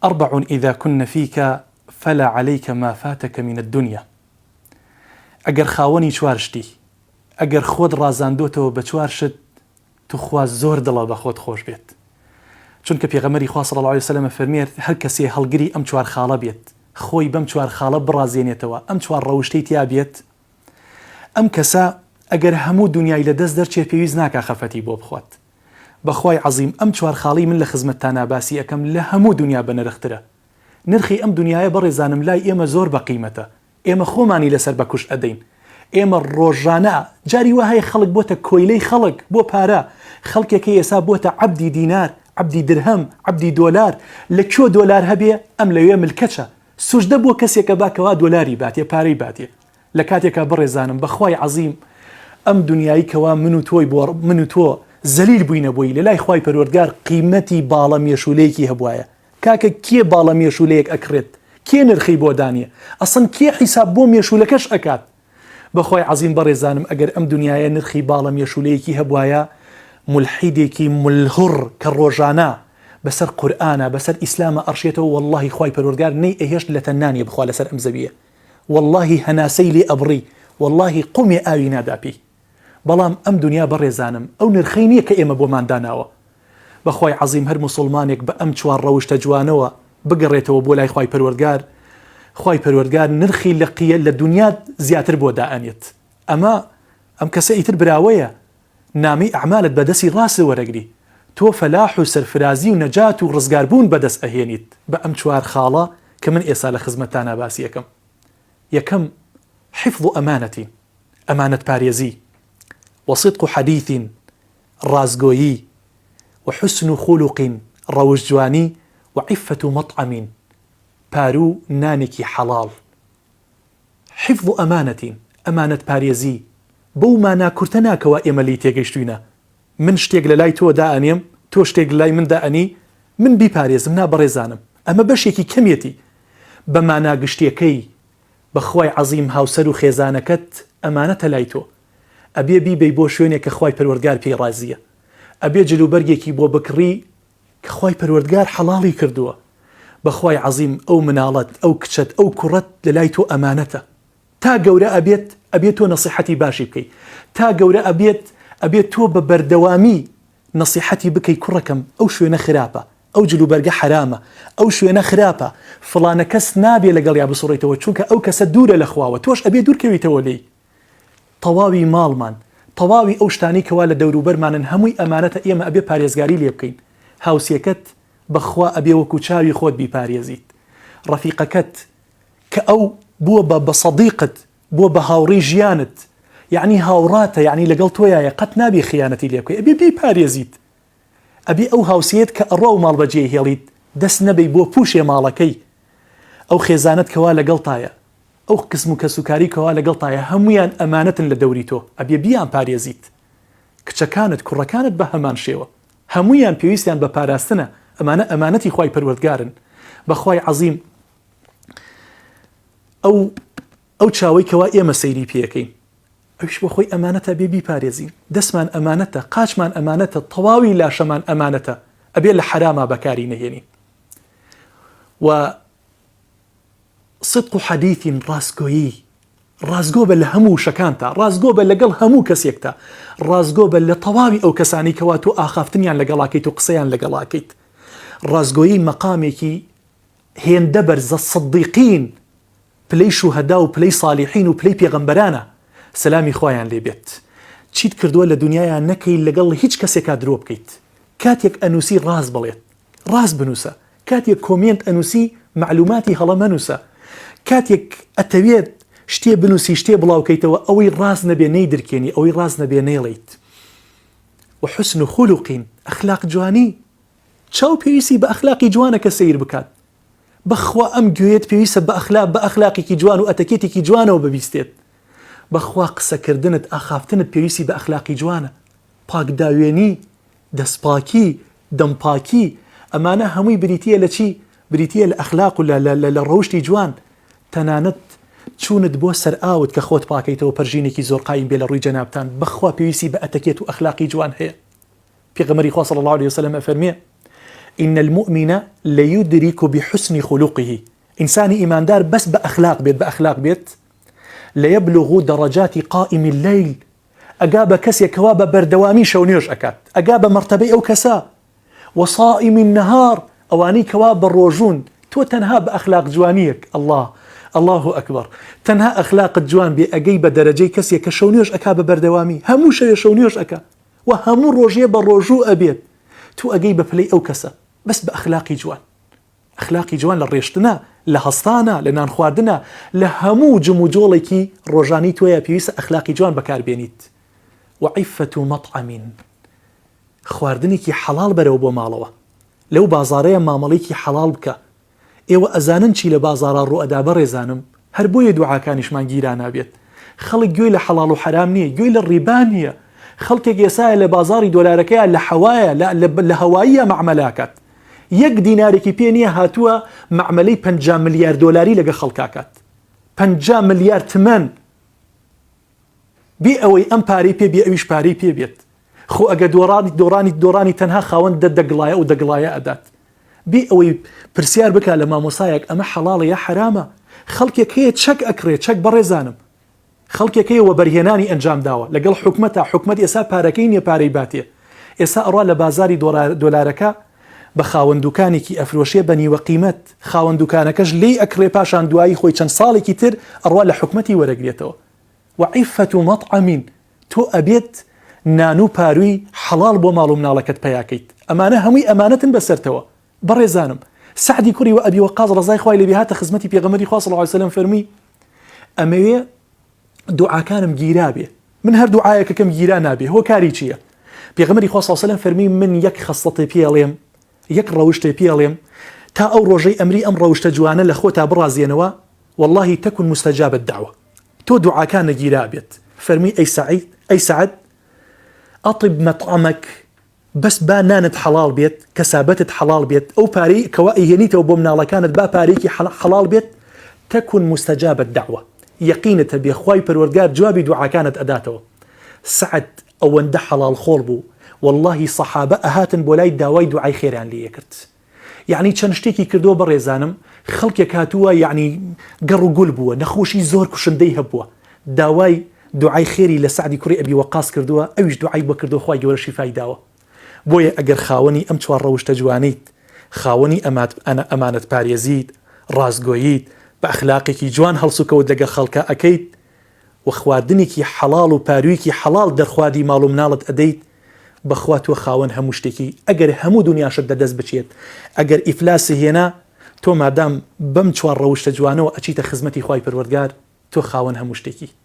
أربع إذا كن فيك فلا عليك ما فاتك من الدنيا ئەگەر خاوەنی چوار شتی، ئەگەر خۆت ڕازاندۆتەوە بە چوار شت توخوا زۆر دڵە بە خۆت خۆش بێت چونکە پێغەمبەری خوا صلی اللە علیە وسلم ئەفەرموێت هەر کەسێ هەڵگری ئەم چوار خاڵە بێت خۆی بەم چوار خاڵە بڕازێنێتەوە ئەم چوار ڕەوشتەی تیا بێت ئەم کەسە ئەگەر هەموو دونیای لە دەست دەرچێ پێویست ناکا خەفەتی بۆ بخوات بەخوای عەزیم ئەم چوار خاڵەی من لە خزمەتتانا باسی ئەکەم لە هەموو دونیا بەنرخترە نرخی ئەم دونیایە بەڕێزانم لای ئێمە زۆر بەقیمەتە ئێمە خۆمانی لەسەر بە کوشت ئەدەین ئێمە ڕۆژانە جاری وا هەیە خەڵک بۆتە کۆیلەی خەڵک بۆ پارە خەڵکێک هەیە ئێسا بۆتە عەبدی دینار عەبدی درهەم عەبدی دۆلار لە کوێ دۆلار هەبێ ئەم لەوێ ملکەچە سوجدە بۆ کەسێک ئەبا کەوا دۆلاری باتێ پارەی باتێ لە کاتێکا بەڕێزانم بە خوای عەزیم ئەم دنیایی کەوا من و تۆی بۆ من و تۆ زەلیل بووینە بۆی لە لای خوای پەروەردگار قیمەتی باڵە مێشوولەیەکی هەبوایە کاکە کێ باڵە مێشوولەیەک ئەکڕێت کێ نرخی بۆ دانێ ئەسڵەن کێ حیساب بۆ مێشوولەکەش ئەکات بەخوای عەزیم بەڕێزانم ئەگەر ئەم دنیایە نرخی باڵە مێشوولەیەکی هەبوایە مولحیدێکی ملهوڕ کە ڕۆژانە بەسەر قورئانا بەسەر ئیسلاما ئەڕشێتەوە وەڵڵاهی خوای پەروەردگار نەی ئەهێشت لەتە نانێ بخوا لەسەر ئەم زەویە وەڵڵاهی هەناسەی لێ ئەبڕی وەڵڵاهی قومێ ئاوی نادا پێی بەڵام ئەم دونیا بەڕێزانم ئەو نرخەی نیە کە ئێمە بۆمان داناوە بەخوای عەزیم هەر موسوڵمانێک بە ئەم چوار ڕەوشتە جوانەوە بگەڕێتەوە بۆ لای خوای پەروەردگار خوای پەروەردگار نرخی لە قیە لە دونیا زیاتر بۆ دائەنێت ئەمە ئەم کەسە ئیتر براوەیە نامەی ئەعمالت بە دەستی ڕاست وەرەگری تۆ فەلاح و سەرفرازی و نەجات و ڕزگاربوون بەدەست ئەهێنیت بە ئەم چوار خاڵە کە من ئێستا لە خزمەتتانا باسی ئەکەم یەکەم حفظ امانة ئەمانەتپارێزی، وصدق حدیث ڕاستگۆیی، وحسن خلق ڕەوشتجوانی، وعفة مطعم پاروو نانێکی حەڵاڵ. حفظ امانة ئەمانەتپارێزی، بەو مانا کورتە نا کەوا ئێمە لێی تێگەیشتووینە، من شتێک لەلای تۆ دائەنێم، تۆ شتێک لەلای من دائەنێی، من بیپارێزم، نا بەڕێزانم ئەمە بەشێکی کەمیەتی، بە مانا گشتیەکەی بەخوای عەزیم هاوسەر و خێزانەکەت ئەمانەتە لای تۆ ئەبێ بیبەی بۆ شوێنێک کە خوای پەروەردگار پێی ڕازیە ئەبێ جل و بەرگێکی بۆ بکڕی کە خوای پەروەردگار حەڵاڵی کردووە بەخوای عەزیم ئەو مناڵەت ئەو کچەت ئەو کوڕەت لەلای تۆ ئەمانەتە تا گەورە ئەبێت ئەبێ تۆ نەسیحەتی باشی بکەی تا گەورە ئەبێت ئەبێ تۆ بە بەردەوامی نەسیحەتی بکەی کوڕەکەم ئەو شوێنە خراپە ئەو جلوبەرگە حەرامە، ئەو شوێنە خراپە، فڵانە کەس نابێ لەگەڵیا بسوڕێیتەوە چونکە ئەو کەسە دوورە لە خواوە تۆش ئەبێ دوورکەویتەوە لێی. تەواوی ماڵمان، تەواوی ئەو شتانەی کەوا لە دەوروبەرمانن هەمووی ئەمانەتە ئێمە ئەبێ پارێزگاری لێ بکەین. هاوسێکەت بەخوا ئەبێ وەکو چاوی خۆت بیپارێزیت. ڕەفیقەکەت کە ئەو بووە بە بە سەدیقت، بووە بە هاوڕێی ژیانت، یەعنی هاوڕاتە، یەعنی لەگەڵ تۆیایە قەت نابێ خیانەتی لێ بکەی، ئەبێ بیپارێزیت. ئەبێ ئەو هاوسێیەت کە ئەڕوا و ماڵ بەجێی هێڵیت دەست نەبەی بۆ پوشێ ماڵەکەی ئەو خێزانەت کەوا لەگەڵتایە ئەو کسم و کەسوکاری کەوا لەگەڵتایە هەموویان ئەمانەتن لە دەوری تۆ ئەبێ بیان پارێزیت کچەکانت کوڕەکانت بە هەمان شێوە هەموویان پێویستیان بە پاراستنە ئەمانە ئەمانەتی خوای پەروەردگارن بەخوای عەزیم ئەو ئەو چاوەی کەوا ئێمە سەیری پێەکەین ئەویش بۆ خۆی ئەمانەتە ئەبێ بیپارێزین دەستمان ئەمانەتە قاچمان ئەمانەتە تەواوی لاشەمان ئەمانەتە ئەبێ لە حەراما بەکاری نەهێنین و صدق حدیث ڕاستگۆیی ڕاستگۆ بە لە هەموو وشەکانتا ڕاستگۆ بە لەگەڵ هەموو کەسێکتا ڕاستگۆ بە لە تەواوی ئەو کەسانی کەوا تۆ ئاخافتنیان لەگەڵاکەیت و قسەیان لەگەڵاکەیت ڕاستگۆیی مەقامێکی هێندە بەرزە صدیقین پلەی شوهەدا و پلەی سالیحین و پلەی پێغەمبەرانە سەلامی خوایان لێ بێت چیت کردووە لە دونیایا نەکەی لەگەڵ هیچ کەسێکا درۆ بکەیت کاتێک ئەنوسی ڕاست بڵێت ڕاست بنوسە کاتێک comment ئەنوسی مەعلوماتی هەڵە مەنوسە کاتێک ئەتەوێت شتێ بنوسی شتێ بڵاوکەیتەوە ئەوەی ڕاست نەبێ نەیدرکێنی ئەوەی ڕاست نەبێ نەیڵێیت وحسن خلق ئەخلاق جوانی چاو پێویستی بە ئەخلاقی جوانە کە سەیر بکات بەخوا ئەم گوێیەت پێویستە بە ئەخلا بە ئەخلاقێکی جوان و ئەتەکێتێکی جوانەوە ببیستێت. بەخوا قسەکردنت ئاخافتنت پێویستی بە ئەخلاقی جوانە. پاکداوێنی، دەستپاکی، دەمپاکی، ئەمانە هەمووی بریتییە لە چی؟ بریتییە لە ئەخلاق و لە لە لە ڕەوشتی جوان. تەنانەت چوونت بۆ سەر ئاوت کە خۆت پاکەیتەوە پەرژینێکی زۆر قایم بێ لە ڕووی جەنابتان بەخوا پێویستی بە ئەتەکێت و ئەخلاقی جوان هەیە. پێغەمبەری خوا صلی اللە علیە وسلم ئەفەرموێ، ان المومن لیدرک بحسن خلقه ئینسانی ئیماندار بەس بە ئەخلاق بێت بە ئەخلاق بێت لیبلغ درجات قائم اللیل ئەگا بە کەسێک کەوا بە بەردەوامی شەو نوێژ ئەکات ئەگا بە مەرتەبەی ئەو کەسە وصائم النهار ئەوانەی کەوا بە ڕۆژوون تۆ تەنها بە ئەخلاق جوانیەک اللە اللە اکبر تەنها ئەخلاقت جوان بێ ئەگەی بە دەرەجەی کەسێک کە شەو نوێژ ئەکا بە بەردەوامی هەموو شەوێ شەو نوێژ ئەکا و هەموو ڕۆژێ بە ڕۆژوو ئەبێت تۆ ئەگەی بە پلەی ئەو کەسە بەس بە ئەخلاقی جوان ئەخلاقی جوان لە ڕێشتنە لە هەستانە لە نان خواردنە لە هەموو جموجۆڵێکی ڕۆژانی تۆیە پێویستە ئەخلاقی جوان بەکاربێنیت وعفة مطعم خواردنێکی حەڵاڵ بەرەوە بۆ ماڵەوە لەو بازاڕەیە مامەڵەیەکی حەڵاڵ بکە ئێوە ئەزانن چی لە بازاڕا ڕوئەدا بەڕێزانم هەر بۆیە دوعاکانیشمان گیرا نابێت خەڵک گوێی لە حەڵاڵ و حەرام نییە گوێی لە ڕیبا نییە خەڵکێک ئێسایە لە بازاڕی دۆلارەکەیا لە حەوایە لە هەواییە مەعمەلە ئەکات یەک دینارێکی پێ نییە هاتووە مەعمەلەی 50 ملیار دۆلاری لەگە خەڵکاکات 50 ملیار تمەن بێ ئەوەی ئەم پارەی پێ بێ ئەویش پارەی پێ بێت خۆ ئەگە دۆڕانی دۆڕانی دۆڕانی تەنها خاوەن دە دەگڵایە و دەگڵایە ئەدات بێ ئەوەی پرسیار بکا لە مامۆسایەک ئەمە حەڵاڵە یا حەرامە خەڵکێک هەیە چەک ئەکڕێ چەک بەڕێزانم خەڵکێک هەیە وەبەرهێنانی ئەنجام داوە لەگەڵ حکومەتا حکومەت ئێسا پارەکەی نییە پارەی باتێ ئێسا ئەڕوا لە بازاری دۆلارەکە بە خاوەن دوکانێکی ئەفرۆشێ بە نیوە قیمەت خاوەن دوکانەکەش لێی ئەکڕێ پاشان دوایی خۆی چەند ساڵێکی تر ئەڕوا لە حکومەتی وەرەگرێتەوە وعفة مطعم تۆ ئەبێت نان و پاروی حەڵاڵ بۆ ماڵ و مناڵەکەت پەیا کەیت ئەمانە هەمووی ئەمانەتن بەسەرتەوە بەڕێزانم سەعدی کوڕی وئەبی وەقاص ڕەزای خوای لێبێ هاتە خزمەتی پێغەمبەری خوا صلی اللە علیه وسلم فەرمووی ئەمەوێ دوعاکانم گیرا بێ من هەر دوعایەکەکەم گیرا نابێ هۆکاری چییە پێغەمبەری خوا صلی اللە علیه وسلم فەرمی من یەک خەسڵەتێ پێ ئەڵێم یەک ڕەوشتێ پێ ئەڵێم تا ئەو ڕۆژەی ئەمری ئەم ڕەوشتە جوانە لە خۆتا بڕازێنەوە واللە تکن مستجاب الدعوە تۆ دوعاکانت گیرا بێت فەرمووی ئەی سەعید ئەی سەعد اطب مطعمک بەس با نانت حەڵاڵ بێت کەسابەتت حەڵاڵ بێت ئەو پارەی کەوا ئەیهێنیتەوە بۆ مناڵەکانت با پارەیەکی حەڵاڵ بێت تکن مستجاب الدعوە یەقینت هەبێ خوای پەروەردگار جوابی دوعاکانت ئەداتەوە سەعد ئەوەندە حەڵاڵ خۆر بوو واللهی سەحابە ئەهاتن بۆ لای داوای دوعای خێریان لێ ئەکرد یەعنی چەند شتێکی کردووە بەڕێزانم خەڵکێک هاتووە یەعنی گەڕ و گول بووە نەخۆشی زۆر کوشندەی هەبووە داوای دوعای خێری لە سەعدی کوڕی ئەبی وەقاس کردووە ئەویش دوعای بۆ کردووە خوای گەورە شیفای داوە بۆیە ئەگەر خاوەنی ئەم چوار ڕەوشتە جوانەیت خاوەنی ئەمانەت پارێزیت ڕاستگۆییت بە ئەخلاقێکی جوان هەڵسوکەوت لەگەڵ خەڵکا ئەکەیت و خواردنێکی حەڵاڵ و پارویەکی حەڵاڵ دەرخواردی ماڵ و مناڵت ئەدەیت بەخوا تۆ خاوەن هەموو شتێکی ئەگەر هەموو دونیاشت لە دەست بچێت ئەگەر ئیفلاست هێنا تۆ مادام بەم چوار ڕەوشتە جوانەوە ئەچیتە خزمەتی خوای پەروەردگار تۆ خاوەن هەموو شتێکی.